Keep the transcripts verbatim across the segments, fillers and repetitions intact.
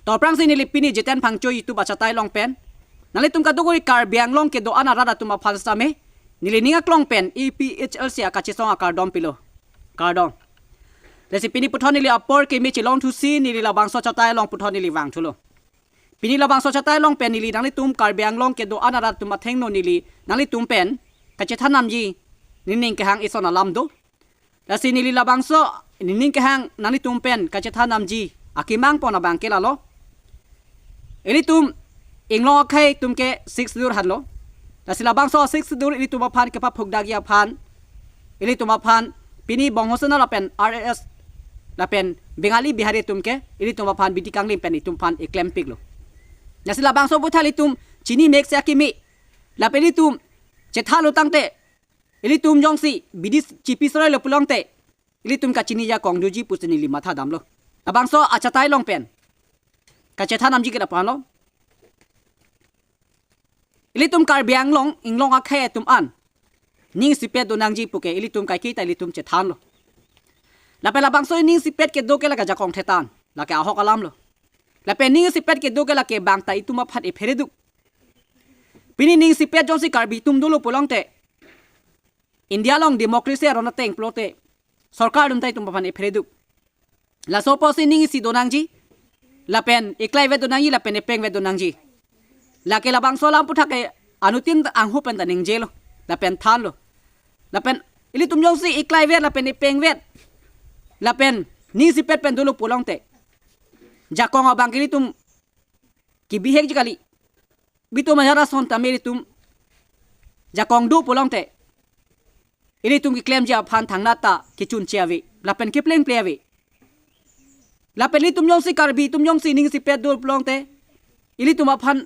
To aphrangsi neli pini Jiten Phangcho YouTube achatai along pen nanglitum kadokave Karbi Anglong kedo-an arat atum aphan sitame neli ning aklong pen A P H L C akachesong akardom pilo. Kardom. Lasi pini puthot neli apor keme chelongthusi neli labangso achatai along puthot neli vangthulo. Pini labangso achatai along pen neli nanglitum Karbi Anglong kedo-an arat atum athengno neli nanglitum pen kachethan damji nening kehang ison alam do. Lasi neli labangso nening kehang nanglitum pen kachethan damji akemang pon abangke lalo. Ilitum inglong akhei atum ke Sixth Schedule henlo. Lasi labangso Sixth Schedule ilitum aphan kepaphukdakji aphan, ilitum aphan pini Bongosena lapen R S S lapen Bengali Bihari atum ke ilitum aphan bidi kanglim pen itum aphan eklempiklo. Lasi labangso aputhak ilitum chini mek si akeme. Lapen ilitum chethanlo tangte, ilitum jongsi bidi chipi sroilo pulote ilitum kachini ajakong doji pusi neli matha damlo. Labangso achatai along pen kachethan damji ke lapu-an lo. Ilitum Karbi Anglong inglong akhei atum an ning isipet do nangji puke ilitum kaiketa ilitum chethanlo. Lapen labangso ning isipet kedo ke lake ajakong thetan, lake ahok alam lo. Lapen ning isipet kedo ke lake bangta itum aphan ephereduk. Pini ning isipet jongsi Karbi atum dolo pulote India along democracy aron ateng pulote sorkar atum ta itum aphan ephereduk. Laso apotsi ning isi do nangji, lapen eklaivet do nangji, lapen epengvet do nangji. Lake labangso alam aputhak ke anuttin anghu pen ta ningjelo, lapen thanlo. Lapen ilitum jongsi eklaivet lapen epengvet lapen ning isipet pen dolo pulote jakong abangke ilitum kebihekji kali. Bitum ajar ason tame ilitum jakong do pulote ilitum keklemji aphan thangnat ta kechunche ave lapen keplengple ave. Lapen ilitum jongsi Karbi atum jongsi ning isipet do pulote ilitum aphan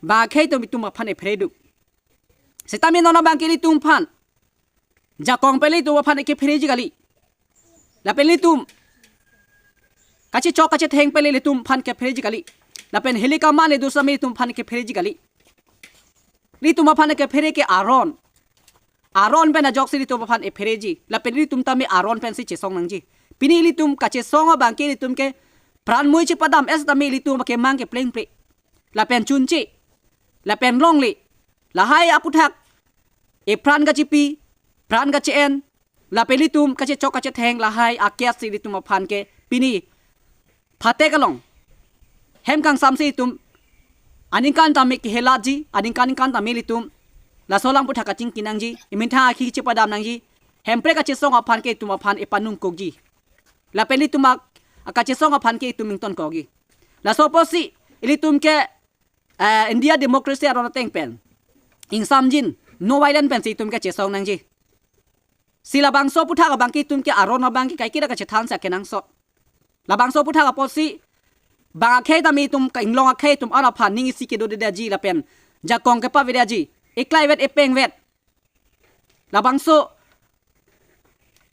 bang akhei atum itum aphan ephereduk. Sitame non abangke ilitum aphan jakong pen ilitum aphan ekephereji kali. Lapen ilitum kachechok kachetheng pen ilitum aphan kephereji kali. Lapen hilikaman le do sitame ilitum aphan kephereji kali. Ilitum aphan kephere ke aron. Aron pen ajoksi ilitum aphan ephereji. Lapen ilitum tame aron pensi chesong nangji. Pini ilitum kachesong abangke ilitum ke pran mui chepadam-et sitame ilitum akemang keplengple. Lapen chunche. Lapen longle. Lahai aputhak epran kachipi, pran kache-en, lapen ilitum kachechok kachetheng lahai aketsi ilitum aphan ke pini phatek along hem kangsamsi itum aningkan tame kehelatji, aningkan ningkan tame ilitum laso alam aputhak kachingki nangji, imethang akhi chepadam nangji, hemprek kachesong aphan ke itum aphan epanung kokji. Lapen ilitum ak-, akachesong aphan ke itum ingtonkokji. Laso apotsi ilitum ke eh, India democracy aron ateng pen ingsamjin, no violence pensi itum ke chesong nangji. Si labangso aputhak abangke itum ke aron abangke kaiketa kachethan si akenangsot. Labangso aputhak apotsi bang akhei tame itum ka inglong akhei atum an aphan ning isi kedodedetji lapen jakong kepavedetji, eklaivet epengvet. Labangso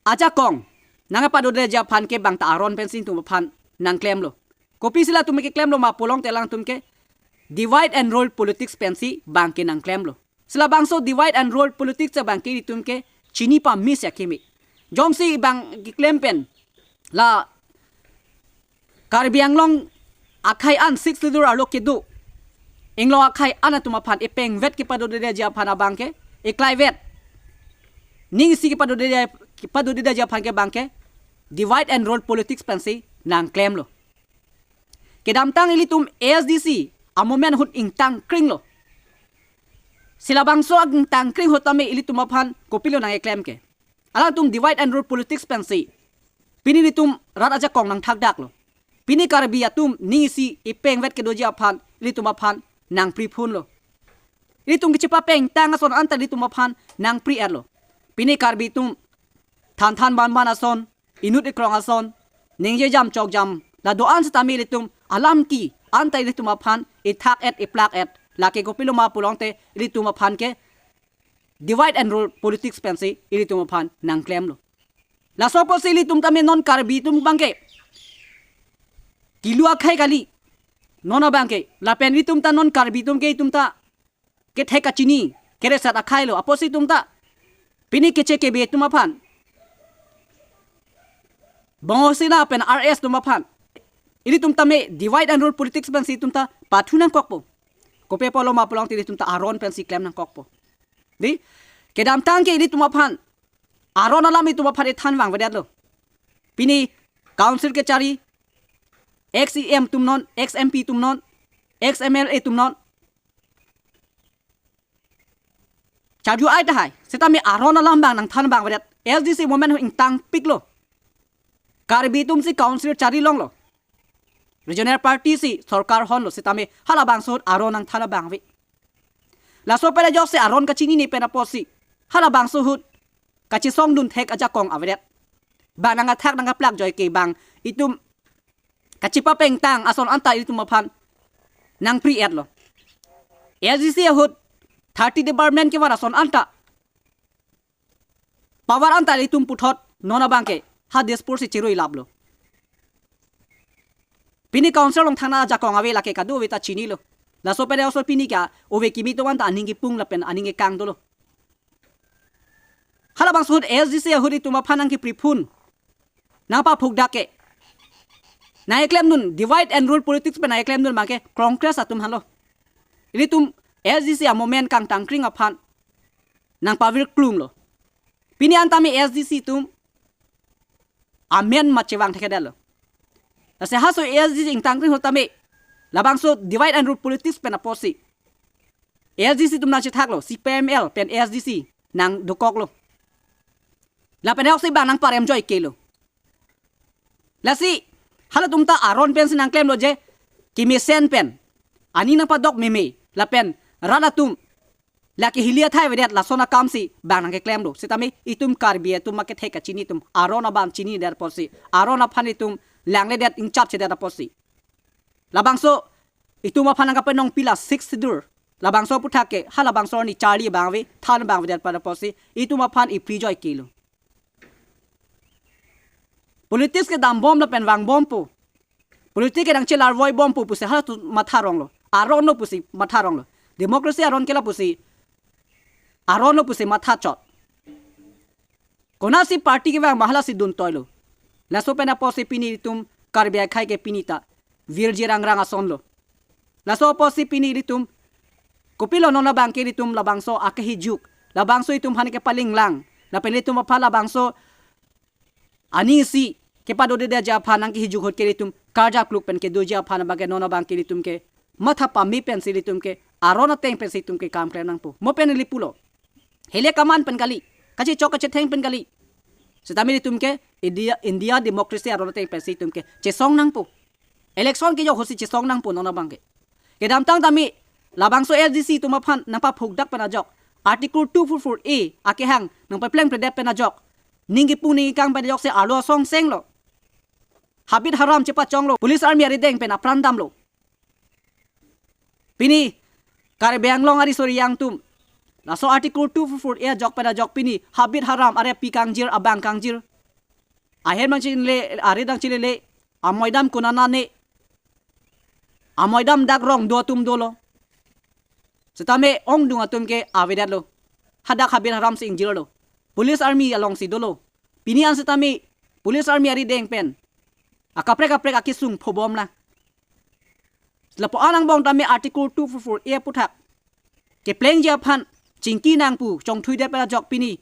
ajakong nangkepadodetji aphan ke bangta aron pensi itum aphan nangklemlo. Kopisi latum keklemlo ma pulote alangtum ke divide and rule politics pensi bangke nangklemlo. Si labangso divide and rule politics abangke itum ke chini pame si akeme. Jongsi bang keklem pen la Karbi Anglong akhei an Sixth Schedule arlo kedo inglong akhei an atum aphan epengvet kepadodedetji aphan abangke, eklaivet ning isi kepadodede, kepadodedetji aphan ke bangke divide and rule politics pensi nangklemlo. Kedamtang ilitum A S D C a-movement ahut ingtangkringlo. Si labangso ingtangkring ahut tame ilitum aphan kopilo nangkeklem ke. Alangtum divide and rule politics pensi pini ilitum rat ajakong nangthakdaklo. Pini Karbi atum ning isi epengvet kedoji aphan ilitum aphan nangpriphunlo. Ilitum kechepapeng tang ason anta ilitum aphan nangpri-etlo. Pini Karbi atum thanthan banban ason, inut ikrong ason, ningje jam chok jam la do-an sitame ilitum alam ke anta ilitum aphan ethak-et eplak-et, lake kopilo ma pulote ilitum aphan ke divide and rule politics pensi ilitum aphan nangklemlo. Laso apotsi ilitum tame non Karbi atum abangke kilu akhei kali. Non abangke lapen ilitum ta non Karbi atum ke itum ta kethek kachini keresat akhailo. Apotsi itum ta pini keche kebe atum aphan, Bongosena pen R S S atum aphan Ilitum tame divide and rule politics pensi itum ta pathu nangkokpo. Kopi apotlo ma pulote ilitum ta aron pensi klem nangkokpo. Di, kedamtang ke ilitum aphan aron alam itum aphan ethan vangvedetlo. Pini council kechari, ex E M atum non, ex M P atum non, ex M L A atum non. Charju ai tahai, setame aron alam abang nangthan vangvedet. A S D C movement ingtangpiklo. Karbi atumsi council chari longlo. Regional party si sorkar honlo, setame halabangso ahut aron nangthan abang ave. Laso pen ajoksi aron kachinine pen apotsi halabangso ahut kachesongdun thek ajakong avedet. Bang nang athak nang aplak joike bang itum kachipapengtang ason anta itum aphan nangpri-etlo. A S D C ahut thirty department kevan ason anta, power anta itum puthot non abangke ha Dispur si chirui laplo. Pini council along thangna ajakong ave, lake kadokave ta chinilo. Laso pen ajoksi pini ke ove kimi atum anta aning kepung lapen aning kekang dolo. Halabangso ahut A S D C ahut itum aphan nangkepriphun, nangpaphukdak ke, nangkeklemdun, divide and rule politics pen nangkeklemdun abangke Congress atum henlo. Ilitum A S D C amovement kangtangkring aphan nangpavirklumlo. Pini an tame A S D C atum amen ma chevang thekthedetlo. Lasi halaso A S D C ingtangkring ahut tame labangso divide and rule politics pen apotsi A S D C atum nangchethaklo, C P I M L pen A S D C nangdokoklo. Lapen ajoksi bang nangparem joikelo. Lasi halatum ta aron pensi nangklemlo je, kemesen pen, aning nangpadok meme, lapen rat atum lake hili athai avedet, lason akamsi bang nangkeklemlo. Setame itum Karbi atum ma kethek kachini atum, aron abang chinidet apotsi, aron aphan itum langledet, ingchapchedet apotsi. Labangso itum aphan nangkapanongpi la Sixth Schedule, labangso aputhak ke halabangso arni charli abang ave, than abang avedet pen apotsi itum aphan ipri joikelo. Politics ke dambom lapen vangbompo, politics ke nangchelarvoibompo pusi halatum matha ronglo. Aron lo pusi matha ronglo. Democracy aron ke la pusi, aron lo pusi matha chot. Konatsi party kevang ma halasi duntoilo. Laso pen apotsi pini itum Karbi akhei ke pini ta virji rangrang asonlo. Laso apotsi pini ilitum, kopilo non abangke ilitum labangso akehijuk, labangso itum aphan kepalinglang, lapen ilitum aphan labangso aning isi kepadodeji aphan nangkehijuk ahut ke ilitum karjakluk pen kedoji aphan abangke non abangke ilitum ke matha pame pensi ilitum ke aron ateng pensi itum ke kam klem nangpo. Mo pen ili pulo, hilek aman pen kali, kachechok kachetheng pen kali. Setame ilitum ke India, India democracy aron ateng pensi itum ke chesong nangpo. Election kejok ahutsi chesong nangpo non abangke. Kedamtang tame labangso A S D C atum aphan nangpaphukdak pen ajok, Article two four four A akehang nangpaplengpledet pen ajok, ning kepung ning kekang pen ajoksi arlo asong senglo. Habit haram chepachonglo, police army arideng pen apran damlo. Pini Karbi Anglong ari suri yang atum, laso Article two four four A ajok pen ajok pini habit haram, arepi kangjir, abang kangjir, ahem nangchele, ari nangchelele, amoidam konatne, amoidam dak rong do atum dolo. Setame ongdung atum ke avedetlo. Hadak habit haramsi ingjirlo. Police army alongsi dolo. Pini an setame police army arideng pen akaprek kaprek akesung phobom na. Lapu-an angbong tame Article two four four A aputhak keplengji aphan chingki nang pu chongthuidet pen ajok pini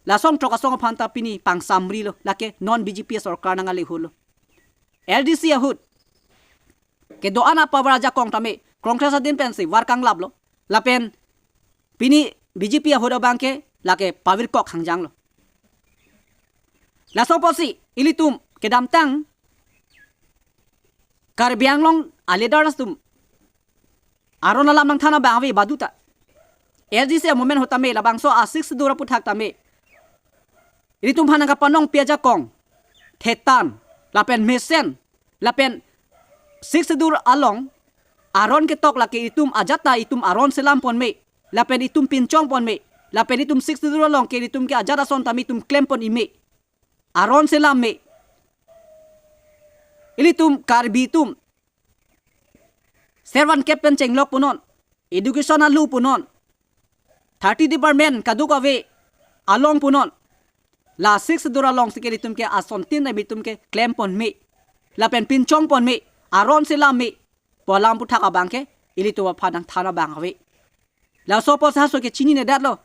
lasong throk asong aphan ta pini pangsamrilo, lake non B J P sorkar nangkali ahutlo. L D C ahut kedo-an apower ajakong tame Congress adin pensi var kanglaplo. Lapen pini B J P ahut abangke lake pavirkok hangjanglo. Laso apotsi ilitum kedamtang Karbi Anglong aleaders atum aron alam nangthan abang ave baduta. L D C amovement ahut tame labangso a-Sixth Schedule aputhak tame ilitum aphan nangkapanongpi ajakong thetan lapen mesen, lapen Sixth Schedule along aron ketok lake itum ajat ta itum aron selam pon me, lapen itum pinchong pon me, lapen itum Sixth Schedule along ke itum ke ajat ason tame itum klem pon ime, aron selam me. Ilitum Karbi atum servan kep pen chenglok punon, education alu punon, thirty department kadokave along punon. La Sixth Schedule alongsi ke ilitum ke asontin tame itum ke klem pon me, lapen pinchong pon me, aron si lam me pu alam aputhak abang ke ilitum aphan nangthan abang ave. Laso apotsi halaso ke chininedet lo.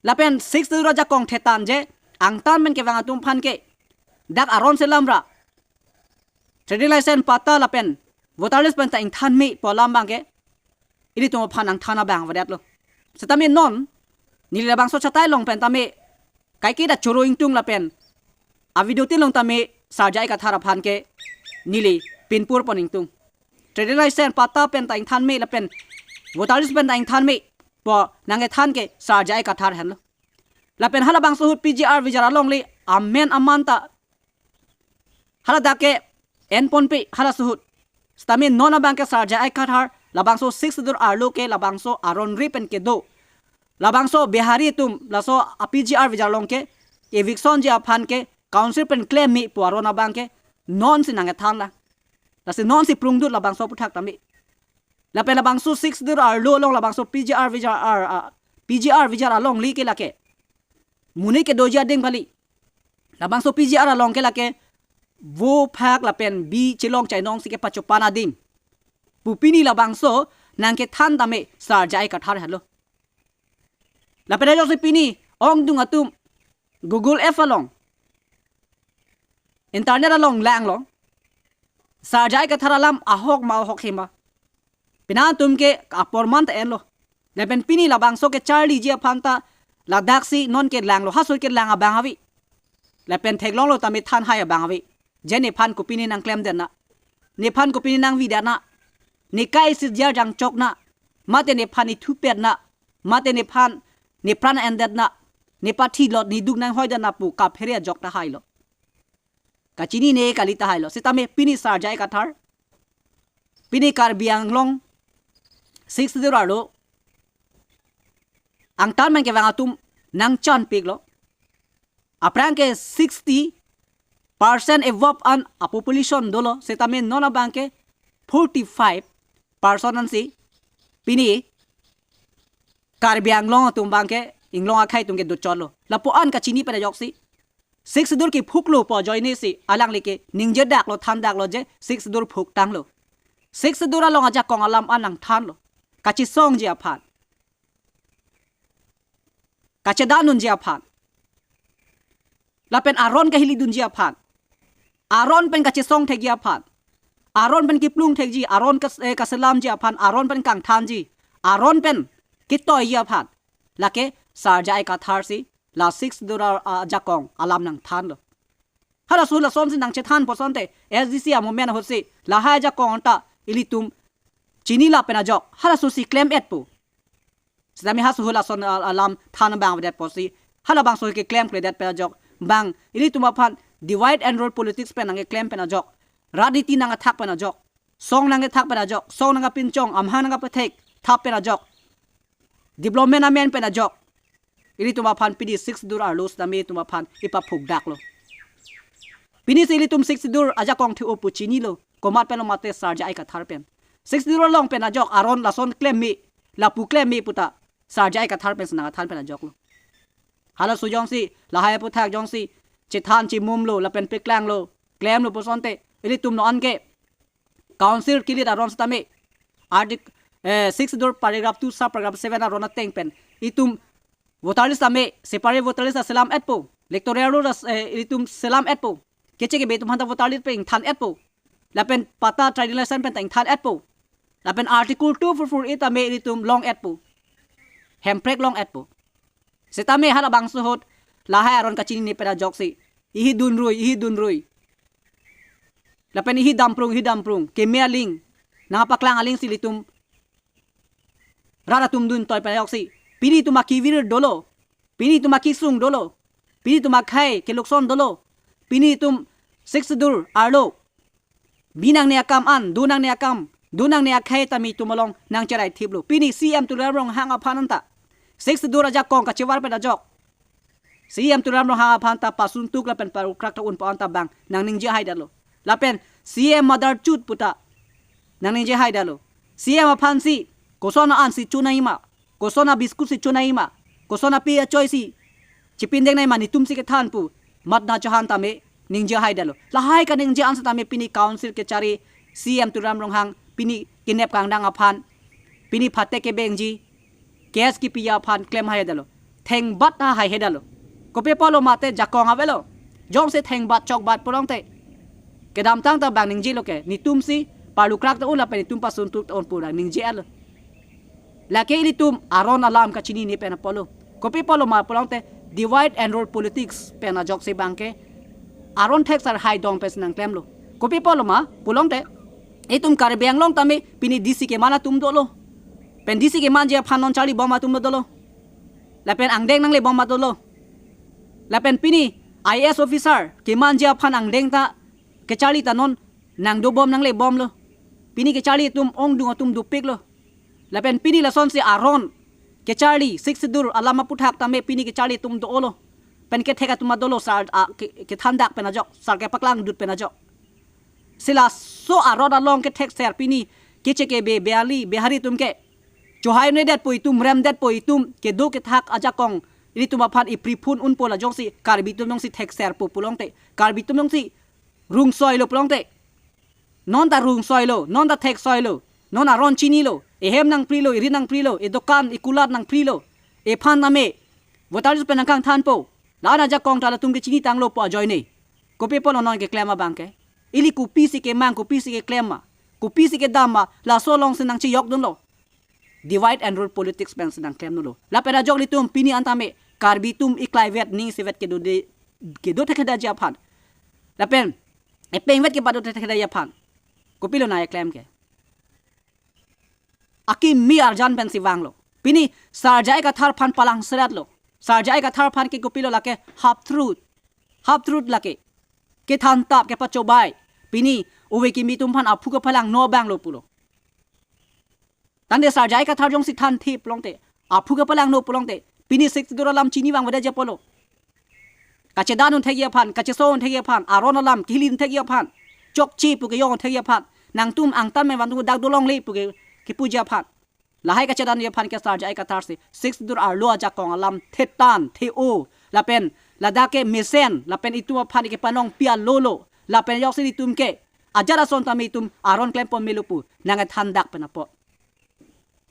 Lapen Sixth Schedule ajakong thetan je angtan pen kevang atum aphan ke dak aron si lam ra trading license, patta lapen voter list pen ta ingthan me pu alam abang ke ilitum aphan nangthan abang avedet lo. Setame non neli labangso chatai along pen tame kaike ta choro ingtung lapen avideo tin along tame Sar J I Kathar aphan ke neli pinpur pon ingtung. Trading license, patta pen ta ingthan me lapen voter list pen ta ingthan me pu nangkethan ke Sar J I Kathar henlo. Lapen halabangso ahut P G R V G R alongle amen aman ta haladak ke en ponpe halaso ahut. Setame non abang ke Sar J I Kathar labangso Sixth Schedule arlo ke labangso aron ri pen kedo, labangso Bihari atum laso a P G R V G R along ke eviction ji aphan ke council pen klem me pu aron abang ke non si nangkethan lang. Lasi non si prungdut labangso aputhak tame. Lapen labangso Sixth Schedule arlo along labangso P G R V G R, ah, P G R V G R alongle ke lake monit kedoji adim kali. Labangso P G R along ke lake vo phak lapen bi chelong chainong si kepachopan adim pu pini labangso nangkethan tame Sar J I Kathar henlo. Lapen ajoksi pini ongdung atum Google Earth along, internet along langlo, Sar J I Kathar alam ahok ma ahok hema. Pini atum ke apor man ta enlo. Lapen pini labangso kecharliji aphan ta ladak si non kelanglo, halaso kelang abang ave. Lapen theklonglo tame thanhai abang ave. Je nephan kopine nangklemdet na, nephan kopine nangvidet na, ne kai si jar jangchok na, mate nephan ithupet na, mate nephan nepran endet na, nepathi lot neduk nanghoidet na pu kaphere ajok tahailo. Kachinine kali tahailo. Setame pini Sar J I Kathar, pini Karbi Anglong Sixth Schedule arlo angtan pen kevang atum nangchanpiklo. Aphrang ke sixty percent above an a population dolo, setame non abang ke forty-five percent ansi pini Karbi Anglong atum abang ke, Inglong akhei atum ke dochotlo. Lapu-an kachini pen ajoksi Sixth Schedule kephuklo pu ajoine si alangli ke ningjedaklo, thandaklo je Sixth Schedule phuktanglo. Sixth Schedule along ajakong alam an nangthanlo. Kachesongji aphan, kachedan unji aphan, lapen aron kahili dunji aphan, aron pen kachesong thekji aphan, aron pen kiplung thekji, aron kas-, eh, kaselamji aphan, aron pen kangthanji, aron pen kitoiji aphan lake Sar J I Kathar si la Sixth Schedule, ah, ajakong alam nangthanlo. Halaso lasonsi nangchethan pu asonte S D C a movement ahutsi lahai ajakong ta ilitum chini lapen ajok halaso si klem-etpo. Setame halaso lason al-, alam than abang avedet apotsi halabangso keklem kledet pen ajok, bang ilitum aphan divide and rule politics pen nangkeklem pen ajok, rajniti nangkethak pen ajok, song nangkethak pen ajok, song nangkapinchong, amahang nangkapethek thap pen ajok, development amen pen ajok ilitum aphan pini Sixth Schedule arlo setame ilitum aphan ipaphukdaklo. Pini si ilitum Sixth Schedule ajakong the-o pu chinilo, komat pen lo mate Sar J I Kathar pen. Sixth Schedule along pen ajok aron lason klem me, lapu klem me puta Sar J I Kathar pen si nangkethan pen ajoklo. Halaso jongsi lahai aputhak jongsi chethan chimumlo lapen peklanglo, klemlo pu asonte ilitum non ke council kilit aron setame Artic-, eh, Sixth Schedule paragraph two sub paragraph seven aron ateng pen itum voter list tame separate voter list ta selam-etpo, electoral roll ta, eh, itum selam-etpo, keche kebe atum aphanta voter list pen ingthan-etpo, lapen patta trading license pen ta ingthan-etpo, lapen Article two four four A tame itum long-etpo, hemprek long-etpo. Setame halabangso ahut lahai aron kachinine pen ajoksi ihi dunrui, ihi dunrui, lapen ihi damprung, ihi damprung, keme aling, nangpaklang aling si ilitum rat atum dun toi pen ajoksi pini itum akevir dolo, pini itum akesung dolo, pini itum akhei kelukson dolo, pini itum Sixth Schedule arlo bi nangne akam an, do nangne akam, do nangne akhei tame itum along nangcherai thiplo. Pini C M Tuliram Ronghang aphan anta Sixth Schedule ajakong kachevar pen ajok, C M Tuliram Ronghang aphan ta pasuntuk lapen parukrak ta un pu anta bang nangningje haidetlo. Lapen C M mother chut puta nangningje haidetlo. C M aphansi koson a-an si chonangji ma, koson a-biscuit si chonangji ma, koson api achoi si chipindeng nangji ma, netumsi kethan pu mat nangchohan tame ningje haidetlo. Lahai kaningje an setame pini council kechari C M Tuliram Ronghang pini kenep kangdang aphan, pini phatek kebengji, case kipi aphan klem haidetlo. Thengbat ta haihedetlo. Kopi apotlo mate jakong avelo. Jongsi thengbat chokbat pulote, kedamtang ta bang ningjelo ke, netumsi parlukrak ta un lapen netum pasun tuk ta un pu ningje-etlo. Lake ilitum aron alam kachinine pen apotlo. Kopi apotlo ma pulote, divide and rule politics pen ajoksi bangke aron thek sar haidong pensi nangklemlo. Kopi apotlo ma pulote, itum Karbi Anglong tame pini D C keman atum dolo. Pen D C kemanji aphan non charlibom atum dolo. Lapen angdeng nanglebom atum dolo. Lapen pini I A S officer kemanji aphan angdeng ta kecharli ta non nangdobom nanglebomlo. Pini kecharli atum ongdung atum dopiklo. Lapen pini lasonsi aron kecharli Sixth Schedule alam aphuthak tame pini kecharli atum dolo. Pen kethek atum dolo sar a, ke, kethandak pen ajok, sar kepaklangdut pen ajok. Si laso aron along kethekser pini kecheke be Bengali Bihari atum ke chohai nedet po itum, remdet po itum, kedo kethak ajakong ilitum aphan ipri phun unpo, la jongsi Karbi atum jongsi thekser po pulote, Karbi atum jongsi rungsoilo pulote, non ta rungsoilo, non ta theksoilo, non aron chinilo, ehem nangprilo, eri nangprilo, edokan ekulat nangprilo, ephan tame voter list pen nangkangthanpo, la-an ajakong ta latum ke chinitanglo pu ajoine. Kopi apotlo non keklem abangke? Ili kopisi kemang, kopisi keklem ma, kopisi kedam ma, laso alongsi nangchejokdunlo. Divide and rule politics pensi nangklemdunlo. Lapen ajok ilitum pini an tame Karbi atum eklaivet ning isivet kedo de, kedo thektheji aphan, lapen epengvet kepado thektheji aphan, kopilo nangkeklem ke? Akimi arjan pensi vanglo. Pini Sar J I Kathar aphan palangseretlo. Sar J I Kathar aphan ke kopilo lake, half truth. Half truth lake. Kethan tap, kepachobai. Pini ove kimi atum aphan aphu kepalangno abanglo pulo. Tangte Sar J I Kathar jongsi thanthe pulote, aphu kepalangno pulote, pini Sixth Schedule alam chini vangvedet apotlo. Kachedan un thekji aphan, kacheso un thekji aphan, aron alam kehilin thekji aphan, chokche pu kejong un thekji aphan, nangtum angtan me vantu dak dolongle pu ke, kepuji aphan. Lahai kachedanji aphan ke Sar J I Kathar si Sixth Schedule arlo ajakong alam thetan the-o, lapen ladak ke mesen, lapen itum aphan kepanong pia lolo, lapen ajoksi itum ke ajat ason tame itum aron klempon melo pu nangkethandak pen apot.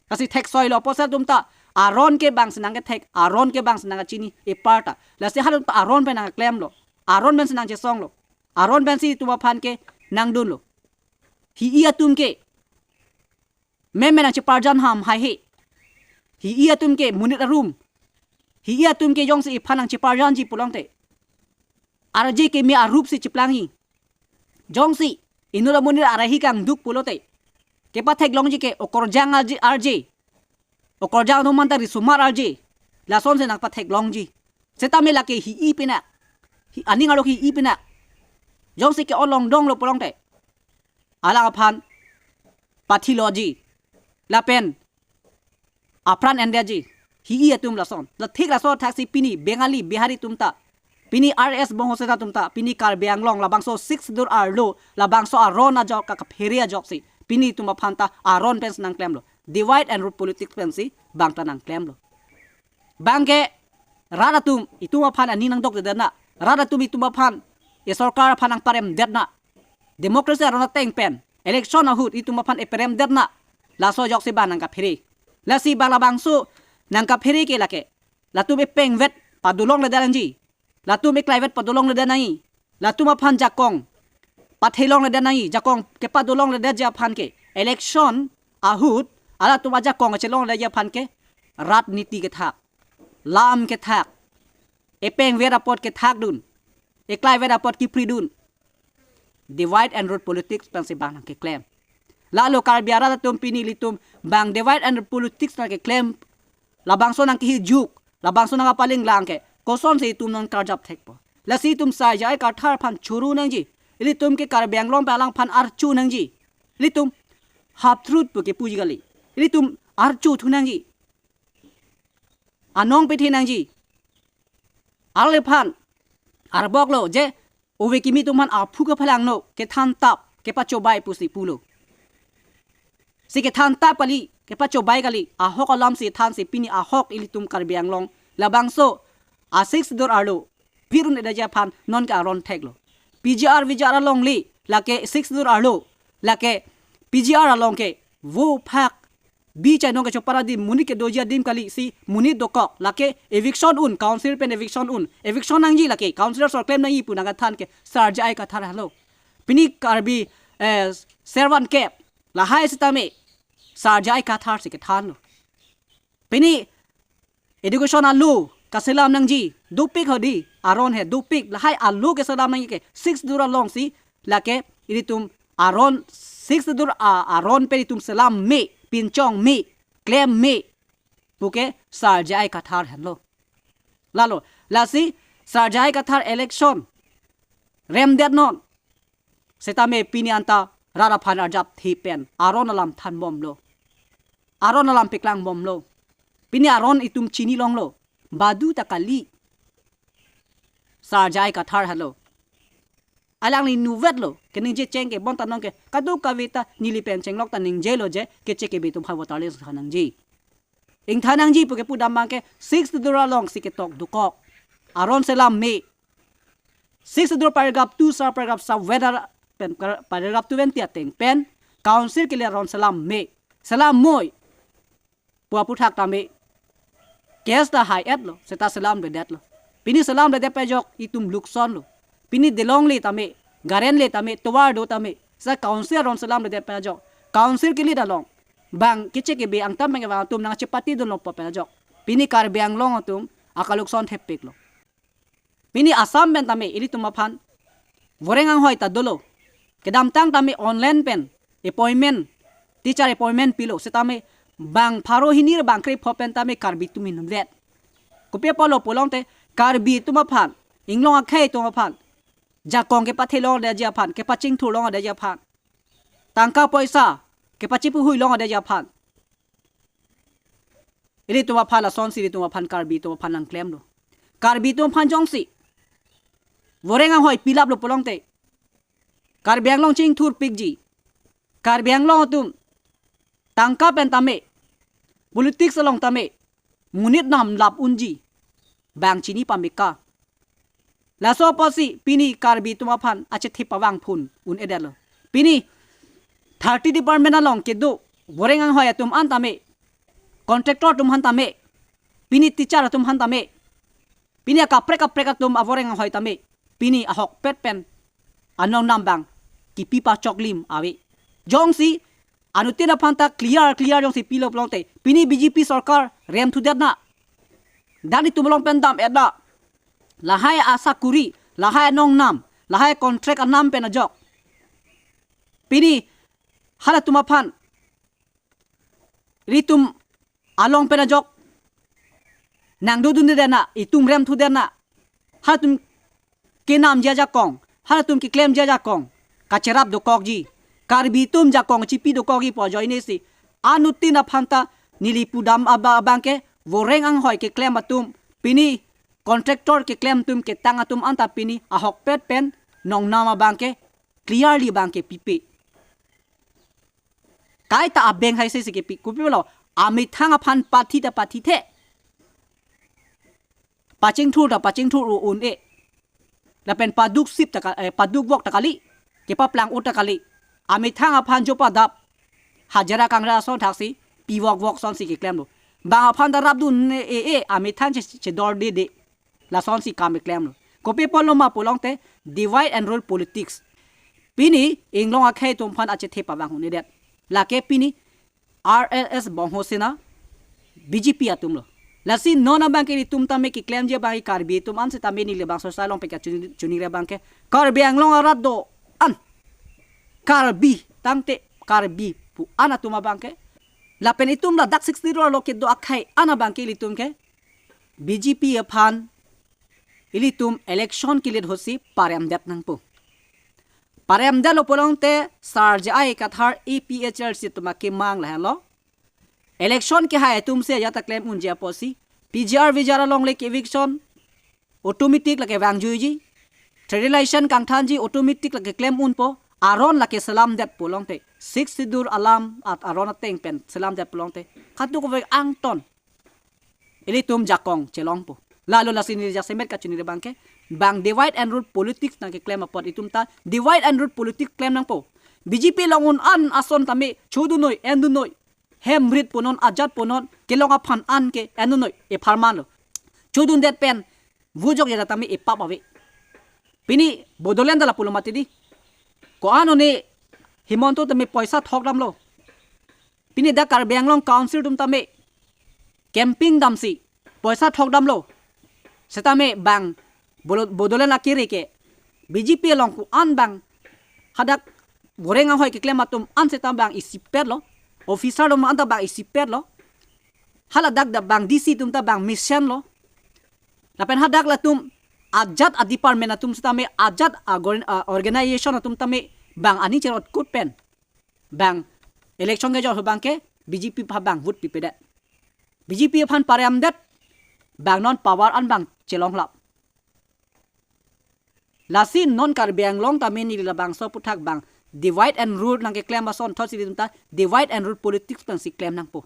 Lasi theksoilo apotsi atum ta aron ke bangsi nangkethek, aron ke bangsi nangkachini epar ta. Lasi halatum ta aron pen nangklemlo. Aron pensi nangchesonglo. Aron pensi itum aphan ke nangdunlo. Hi-i atum ke meme nangcheparjan ham haihe. Hi-i atum ke monit arum. Hi-i atum ke jongsi iphan nangcheparjanji pulote, arje keme arup si cheplangji. Jongsi inut amonit arahi kangduk pulote, kepatheklongji ke okorjang arje, arje. Okorjang atum anta risomar arje. Lasonsi nangpatheklongji. Setame lake hi-i pinak. Hi, aning arlo hi-i pinak. Jongsi ke-olong donglo pulote, alang aphan pathiloji, lapen apran endetji. Hi-i atum lason. La thik laso athaksi pini Bengali, Bihari atum ta, pini R S bongso seta atum ta, pini Karbi Anglong labangso Sixth Schedule arlo, labangso aron ajok ka kaphere ajoksi pini itum aphan ta aron pensi nangklemlo. Divide and rule politics pensi bang ta nangklemlo. Bangke rat atum itum aphan aning nangdokdetna, rat atum itum aphan, e sorkar aphan nangparemdetna, democracy aron ateng pen election ahut itum aphan eparemdetna, laso ajoksi bang nangkaphere. Lasi bang labangso nangkaphere ke lake, latum epengvet padolongledet nangji. Latum eklaivet padolongledet nangji. Latum aphan jakong pathelongledet nangji. Jakong kepadolongledetji aphan ke, election ahut halatum ajakong kachelongledetji aphan ke, rajniti kethak, lam kethak, epengvet apot kethakdun, eklaivet apot kepridun. Divide and rule politics pensi bang nangkeklem. Lalo Karbi arat atum pini ilitum bang divide and rule politics nangkeklem, labangso nangkehijuk, labangso nangkapalinglang ke, kosonsi itum non karjap thekpo? Lasi itum Sar J I Kathar aphan choro nangji. Ilitum ke Karbi Anglong pen alangphan archo nangji. Ilitum half truth pu kepuji kali. Ilitum archothu nangji. Anong pethe nangji. Arlephan arboklo je ove kimi atum aphan aphu kepalangno, kethan tap, kepachobai pusi pulo. Si kethan tap kali, kepachobai kali, ahok alamsi thansi pini ahok ilitum Karbi Anglong labangso a Sixth Schedule arlo virun edetji aphan nonke aron theklo. P G R V G R alongle, lake Sixth Schedule arlo, lake P G R along ke vo phak bi chainong kecho para di monit kedoji adim kali si monit dokok, lake eviction un, council pen eviction un, eviction nangji, lake councillor sor klem nangji pu nangkethan ke Sar J I Kathar henlo. Pini Karbi, eh, servant kep lahai sitame Sar J I Kathar si kethanlo. Pini education alo kaselam nangji, dopik hodi, aron he dopik, lahai alo keselam nangji ke Sixth Schedule along si, lake ilitum aron, Sixth Schedule a, aron pen itum selam me, pinchong me, klem me pu ke Sar J I Kathar henlo. Lalo, lasi Sar J I Kathar election remdet non. Setame pini anta rat aphan arjapthe pen aron alam thanbomlo. Aron alam paklangbomlo. Pini aron itum chini longlo. Badu ta kali. Sar J I Kathar henlo. Alangli nuvetlo. Keningje cheng ke bonta nong ke kadokave ta neli pen chenglok ta ningjelo je keche kebe atum ha voter list than nangji. Ingthan nangji pu ke pudam abang ke Sixth Schedule along si ketok dokok. Aron selam me. Sixth Schedule paragraph two, sub paragraph, sub whether pen, paragraph twenty ateng pen council kele aron selam me, selam moi pu aputhak tame case ta hai-etlo, seta selamledetlo. Pini selamledet pajok itum lukson lo. Pini delongle tame, guardian le tame, tovar do tame, sa council aron selamledet pajok, council kele dalong bang keche kebe angtan bang vang atum nangchepatidunlo pu pajok pini Karbi Anglong atum akalukson thepiklo. Pini Assam pen tame ilitum aphan voreng anghoi ta dolo. Kedamtang tame online pen appointment, teacher appointment pilo, setame bang pharo hini bang krepho pen tame Karbi atum invet. Kopi apotlo pulote Karbi atum aphan, inglong akhei atum aphan jakong kepathe longledetji aphan, kepachingthur longledetji aphan, tangka poisa kepachipuhui longledetji aphan, ilitum aphan lasonsi ilitum aphan Karbi atum aphan nangklemlo. Karbi atum aphan jongsi voreng anghoi pilaplo pulote Karbi Anglong chingthurpikji. Karbi Anglong atum tangka pen tame, politics along tame monit namlap unji bang chini pameka. Laso apotsi pini Karbi atum aphan achethe pavang phun un-edetlo. Pini thirty department along kedo voreng anghoi atum an tame, contractor atum aphan tame, pini teacher atum aphan tame, pini akaprek kaprek atum avoreng anghoi tame pini ahokpet pen anong nam bang kipi pachoklim ave. Jongsi anuttin aphan ta clear clear jongsi pilo pulote pini B J P sorkar remthudet na. Dak itum along pen dam-et na. Lahai asakuri, lahai anong nam, lahai contract anam pen ajok pini halatum aphan, ilitum along pen ajok nangdodundedet na, itum remthudet na. Halatum kenamji ajakong, halatum keklemji ajakong kacherap dokokji. Karbi atum jakong chipi dokokji pu ajoinesi anuttin aphan ta neli pudam aba abang ke voreng anghoi keklem atum, pini contractor keklem atum, ketang atum anta pini ahokpet pen nongnam abang ke clearly abang ke pipe. Kaita abeng hai se si kepi, kopi pulo, amethang aphan pathi ta pathithedet, pachingthur ta pachingthur un-e, lapen paduksip ta ka-, eh, padukvok ta kali, kepaplang-ut ta kali. Amethang aphan jo padap, hajira kangra ason thaksi pivokvok asonsi keklemlo. Bang aphan ta rapdun-e, e, amethang che, chedordede, lasonsi kam keklemlo. Kopi apotlo ma pulote divide and rule politics. Pini inglong akhei atum aphan achethe pavang un-edet. Lake pini R S S Bongho Sena, B J P atumlo. Lasi non abang ke ilitum tame keklemji abang ke Karbi atum an setame neli bangso asai along peka chuni, chunire abang ke Karbi Anglong arat do-an, Karbi tangte Karbi pu an atum abang ke, lapen itum ladak Sixth Schedule arlo kedo akhei an abang ke ilitum ke B J P aphan ilitum election kilit hosi paremdet nangpo. Paremdetlo pulote Sar J I Kathar A P H L C atum akemang lahenlo. Election kehai atum si ajat ta klem unji apotsi P G R V G R alongle ke eviction automatic lake vangjuiji. Tradition kangthanji automatic lake klem unpo. Aron lake selamdet pulote, Sixth Schedule alam at aron ateng pen selamdet pulote, kadokave angton ilitum jakong chelongpo. Lalo lasi neli jasemet kachunire abang ke bang divide and rule politics nangkeklem apot itum ta divide and rule politics klem nangpo. B J P along un-an ason tame chodun noi, endun noi, hem rit punon, ajat punon, kelong aphan an ke endun noi, epharman lo. Chodundet pen vujok jada tame epap ave. Pini Bodoland ta lapulo mati di. Ko-an one Himanta tame poisa thok damlo. Pini dak Karbi Anglong Council atum tame campaign damsi poisa thok damlo. Setame bang Bolo-, Bodoland akiri ke B J P along ko-an bang hadak goreng ahoi keklem atum an seta bang isipet lo. Officer atum an ta bang isipet lo. Hala dak da bang D C atum ta bang mission lo. Lapen hadak latum ajat a-department atum setame, ajat a-gor-, a-organization atum tame bang aning cherot kut pen bang election kejor ahut bang ke B J P aphan bang vote pipedet. B J P aphan paremdet, bang non power an bang chelong lap. Lasi non Karbi Anglong tame neli labangso aphuthak bang divide and rule nangkeklem asonthotsi ilitum ta divide and rule politics pensi klem nangpo.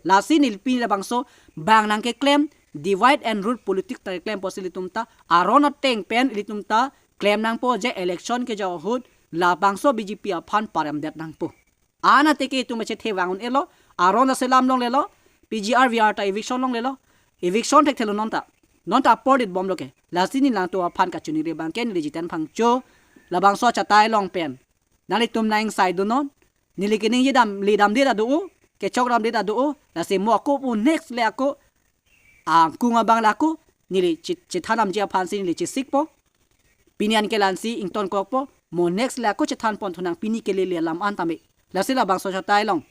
Lasi neli pini labangso bang nangkeklem divide and rule politics ta keklem apotsi ilitum ta aron ateng pen ilitum ta klem nangpo je election kejor ahut labangso B J P aphan paremdet nangpo. Anat ke itum achethe vang un-elo, aron aselam longlelo, P G R V R ta eviction longlelo, eviction thekthelo non ta. Non ta apor dit bomlo ke. Lasi neli nangtum aphan kachiningri abang ke neli Jiten Phangcho labangso achatai along pen nanglitum nang-ingsaidun non. Neli keningje dam, le damde ta do-o, kechok damde ta do-o, lasi mo ako pu next le ako, angkung abang le ako, neli che-, chethan damji aphansi neli chesikpo. Pini an ke la-ansi ingtonkokpo, mo next le ako chethan pon thunang pini kele le alam an tame. Lasi labangso achatai along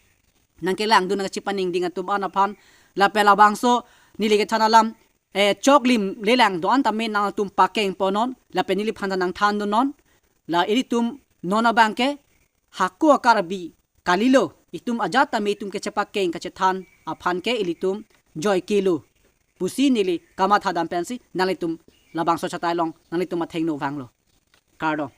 nangkelangdun nangchepaningding atum an aphan, lapen labangso neli kethan alam, eh, choklim lelang do-an tame nangtum pakeng pon non, lapen neliphan ta nangthandun non, la ilitum non abang ke hako a-Karbi kalilo, itum ajat tame itum kechepakeng kachethan aphan ke ilitum joike lo pusi neli kamatha dam pensi nanglitum labangso achatai along nanglitum athengno vanglo. Kardom.